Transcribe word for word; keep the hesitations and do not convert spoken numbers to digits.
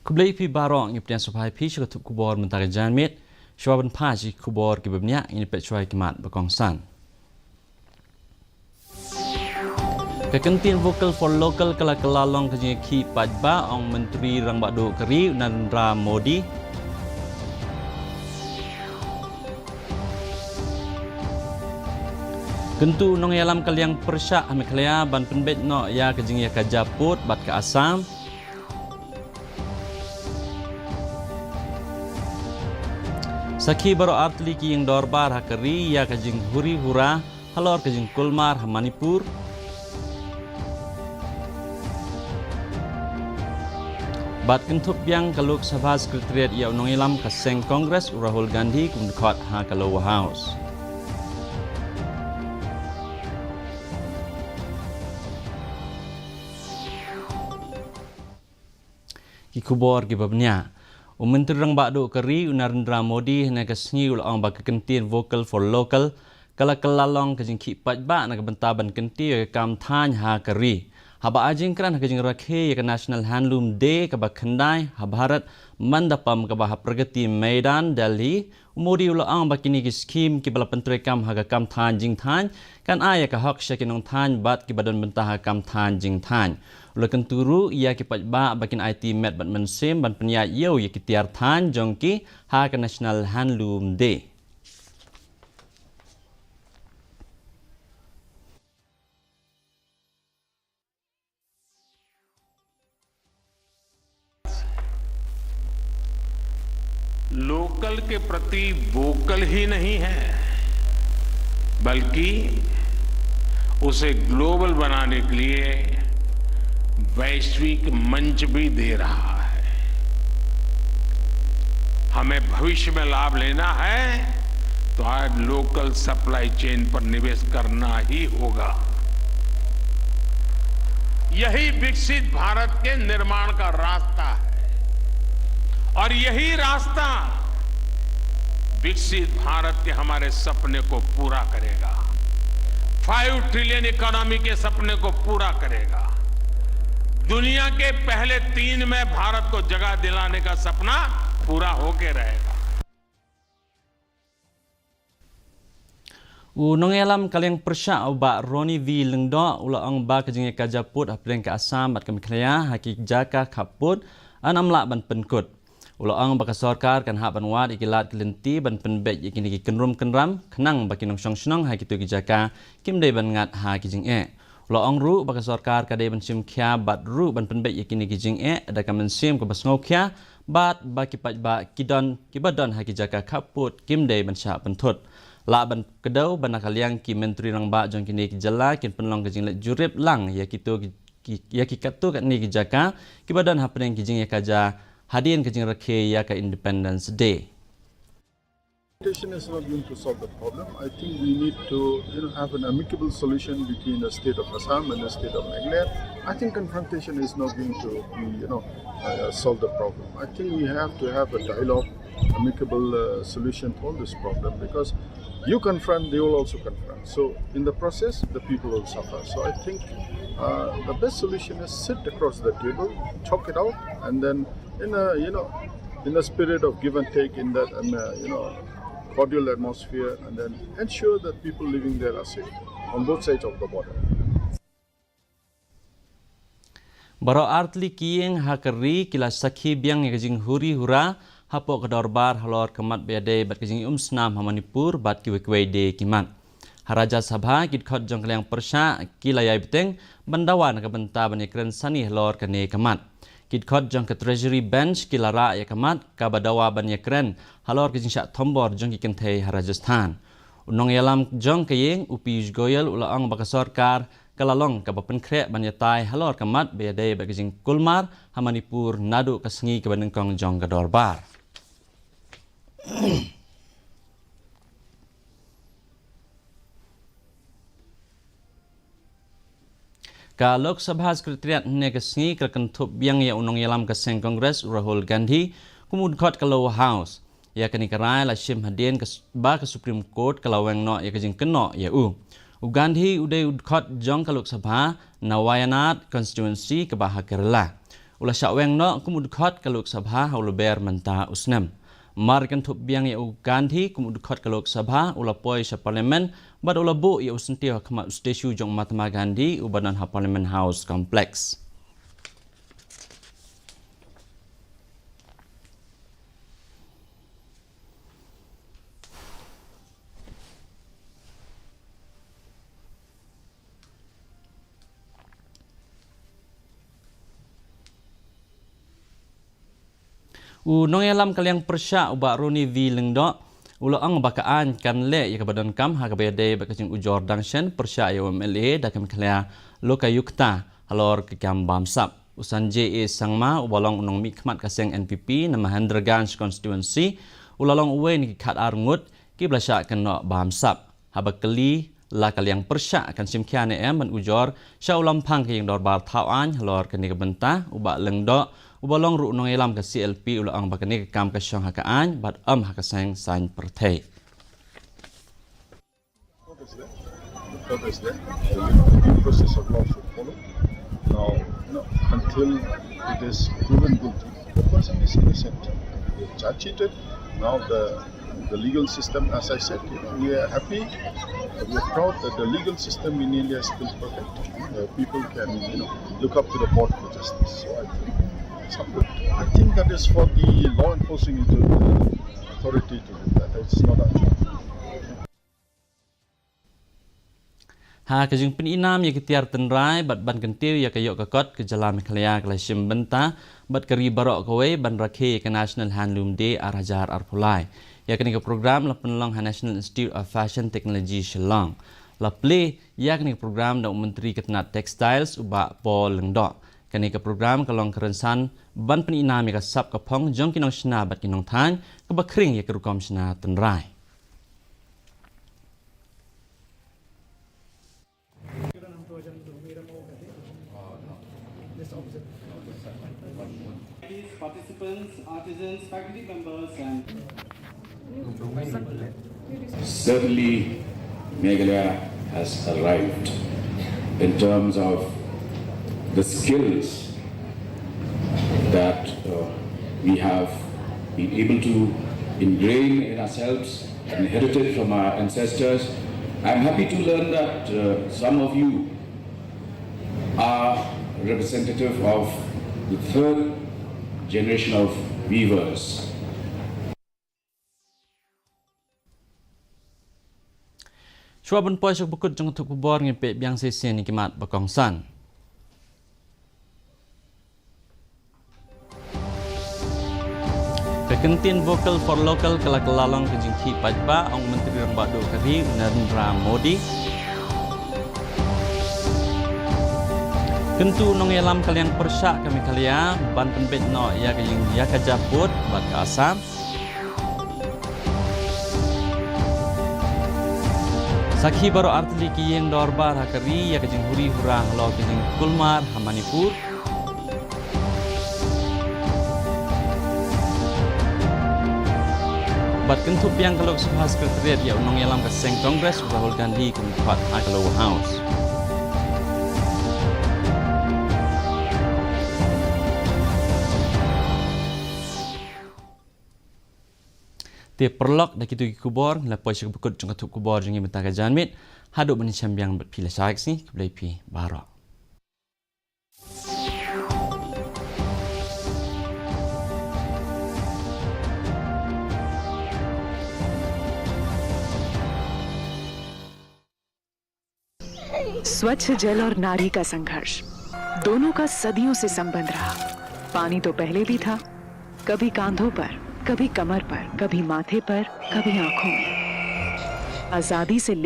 Khublei phi baroh, ngi pdiang sngewbha ïa phi sha ka thup khubor mynta ka janmiet. Shuwa ban phai sha ki khubor kiba bniah, ngin peit shuwa ïa ki mat ba kongsan. Ka kyntien Vocal for Local ka la kylla long ka jingïakhih paidbah, ong Myntri Rangbah Duh ka ri u Narendra Modi. Kyntu nongïalam ka liang pyrshah ha Meghalaya ban pynbeit noh ïa ka jingïakajia pud bad ka Assam. Sakhi baroh artylli ki ïing dorbar ha ka ri ïa ka jinghuri hura halor ka jingkulmar ha Manipur. Bad kynthup biang ka Lok Sabha Secretariat ïa u nongïalam ka seng Congress u Rahul Gandhi kum u dkhot ha ka Lower House. Ki khubor kiba bniah. U Myntri Rangbah Duh ka ri u Narendra Modi hynne ka sngi u la ong ba ka kyntien Vocal for Local ka la kylla long ka jingkhih paidbah na ka bynta ban kyntiew ïa ka kam thaiñ ha ka ri. Haba ai jingkren ha ka jingrakhe ïa ka National Handloom Day kaba khyndai ha Bharat Mandapam kaba ha Pragati Maidan, Delhi, u Modi u la ong ba kine ki skhim kiba la pyntreikam ha ka kam thaiñ jingthaiñ kan ai ïa ka hok sha ki nongthaiñ bad kiba don bynta ha ka kam thaiñ jingthaiñ. U la kyntu ruh ïa ki paidbah ba kin aiti met bad mynsiem ban pynïaid ïew ïa ki tiar thaiñ jong ki ha ka National Handloom Day. लोकल के प्रति वोकल ही नहीं है, बल्कि उसे ग्लोबल बनाने के लिए वैश्विक मंच भी दे रहा है। हमें भविष्य में लाभ लेना है तो आज लोकल सप्लाई चेन पर निवेश करना ही होगा। यही विकसित भारत के निर्माण का रास्ता है और यही रास्ता विकसित भारत के हमारे सपने को पूरा करेगा, फ़ाइव ट्रिलियन इकोनॉमी के सपने को पूरा करेगा, दुनिया के पहले तीन में भारत को जगह दिलाने का सपना पूरा होके रहेगा। U nongïalam ka liang pyrshah u Bah Ronnie V Lyngdoh u la ong ba ka jingïakajia pud hapdeng ka Assam bad ka Meghalaya ha ki jaka khappud yn ym lah ban pynkut. U la ong ba ka sorkar kan hap ban wad ïa ki lad ki lynti ban pynbeit ïa kine ki kynrum kynram khnang ba ki nongshong shnong ha kito ki jaka kim dei ban ngat ha ki jingeh. U la ong ruh ba ka sorkar ka dei ban shim khia bad ruh ban pynbeit ïa kine ki jingeh da ka mynsiem kaba sngewkhia bad ba ki paidbah ki don kiba don ha ki jaka khappud kim dei ban shah pynthut. Lah ban kdew ba na ka liang ki myntri rangbah jong kine ki jylla kin pynlong ka jingleit jurip lang ïa kito ki, ki, ïa ki katto katne ki jaka kiba don hapdeng ki jingïakajia hadien ka jingrakhe ïa ka Independence Day. Confrontation is not going to solve the problem. I think we need to, you know, have an amicable solution between the state of Assam and the state of Meghalaya. I think confrontation is not going to, you know, uh, solve the problem. I think we have to have a dialogue, amicable uh, solution for this problem, because you confront, they will also confront. So in the process, the people will suffer. So I think uh, the best solution is sit across the table, talk it out, and then in a, you know, in a spirit of give and take, in that, um, uh, you know, cordial atmosphere, and then ensure that people living there are safe on both sides of the border. Baroh artylli ki ïing ha ka ri ki la sakhi biang ïa ka jinghuri hura hapoh ka dorbar halor ka mat ba ïadei bad ka jingïaumsnam ha Manipur bad kiwei kiwei de ki mat. Ha Rajya Sabha ki dkhot jong ka liang pyrshah ki la ïai bteng ban dawa na ka bynta ban ïakren sani halor kane ka mat. Ki dkhot jong ka Treasury Bench ki la rah ïa ka mat kaba dawa ban ïakren halor ka jingshah thombor jong ki kynthei ha Rajasthan. U nongïalam jong ka ïing u Piyush Goyal u la ong ba ka sorkar ka la long kaba pynkhreh ban ïatai halor ka mat ba ïadei bad ka jingkulmar ha Manipur naduh ka sngi kaba nyngkong jong ka dorbar. Ka Lok Sabha Secretariat hynne ka sngi ka la kynthup biang ïa u nongïalam ka seng Congress u Rahul Gandhi kum u dkhot ka Lower House. Ïa kane ka rai la shim hadien ka s-, ba ka Supreme Court ka la weng noh ïa ka jingkynnoh ïa u. U Gandhi u dei u dkhot jong ka Lok Sabha na Wayanad constituency kaba ha Kerala. U U la shah weng noh kum u dkhot ka Lok Sabha ha u lber mynta u snem. Mar kynthup biang ïa u Gandhi kum u dkhot ka Lok Sabha, u la poi sha Parliament bad u la buh ïa u syntiew ha khmat u statue jong Mahatma Gandhi uba don ha Parliament House Complex. U nongïalam ka liang pyrshah u Bah Ronnie V Lyngdoh u la ong ba ka aiñ kan leh ïa kaba donkam ha kaba ïadei bad ka jingujor dang shen pyrshah ïa u MLA da ka Meghalaya Lokayukta halor ka kam bamsap. U Sanjay A Sangma uba long u nongmihkhmat ka seng NPP na Mahendraganj constituency u la long uwei na ki khatar ngut kiba la shah kynnoh bamsap. Haba kylli la ka liang pyrshah kan shim khia ne em ban ujor sha u lamphang ka ïing dorbar thaw aiñ halor kane ka bynta, u Bah Lyngdoh uba long ruh u nongïalam ka CLP u la ong ba kane ka kam ka shong ha ka aiñ bad ym ha ka seng saiñ pyrthei. Court is there. The court is there. The due process of law should follow. Now, you know, until it is proven guilty, the person is innocent. They charge sheeted. Now the the legal system, as I said, you know, we are happy, we are proud that the legal system in India is still perfect. Uh, people can, you know, look up to the court for justice. So I think it's not good. I think that is for the law enforcing authority to do that. It's not our job. Ha ka jingpyni nam ïa ka tiar tynrai bad ban kyntiew ïa ka ïoh ka kot, ka jylla Meghalaya ka la shim bynta bad ka ri baroh kawei ban rakhe ïa ka National Handloom Day ar hajar arphew lai. Ïa kane ka program la pynlong ha National Institute of Fashion Technology, Shillong. La plie ïa kane ka program da u Myntri ka tnat Textiles, u Bah Paul Lyngdoh. Kane ka program ka long ka rynsan ban pyni nam ïa ka sap ka phong jong ki nongshna bad ki nongthain kaba khring ïa ka rukom shna tynrai. Participants, artisans, faculty members, and certainly, Meghalaya has arrived in terms of the skills that, uh, we have been able to ingrain in ourselves and inherited from our ancestors. I'm happy to learn that, uh, some of you are representative of the third generation of weavers. Shuwa ban poi sha ka bakut jong ka thup khubor, ngin peit biang shisien ïa ki mat ba kongsan. Ka kyntien Vocal for Local ka la kylla long ka jingkhih paidbah, ong Myntri Rangbah Duh ka ri, u Narendra Modi. Kyntu nongïalam ka liang pyrshah ka Meghalaya ban pynbeit noh ïa ka ïing ïa ka jabud bad ka Assam. Sakhi baroh artylli ki ïing dorbar ha ka ri ïa ka jinghuri hura halor ka jingkulmar ha Manipur. Bad kynthup biang ka Lok Sabha Secretariat ïa u nongïalam ka seng Congress, u Rahul Gandhi, kum u dkhot ha ka Lower House. Te paralok, da kito ki khubor ngi la poi sha ka bakut jong ka thup khubor jong ngi mynta ka janmiet. Haduh ban ïashem biang bad phi lashai ka sngi, khublei phi baroh. स्वच्छ जल और नारी का संघर्ष, दोनों का सदियों से संबंध रहा। पानी तो पहले भी था, कभी कांधों पर, कभी कमर पर, कभी माथे पर, कभी आंखों में। आजादी से ले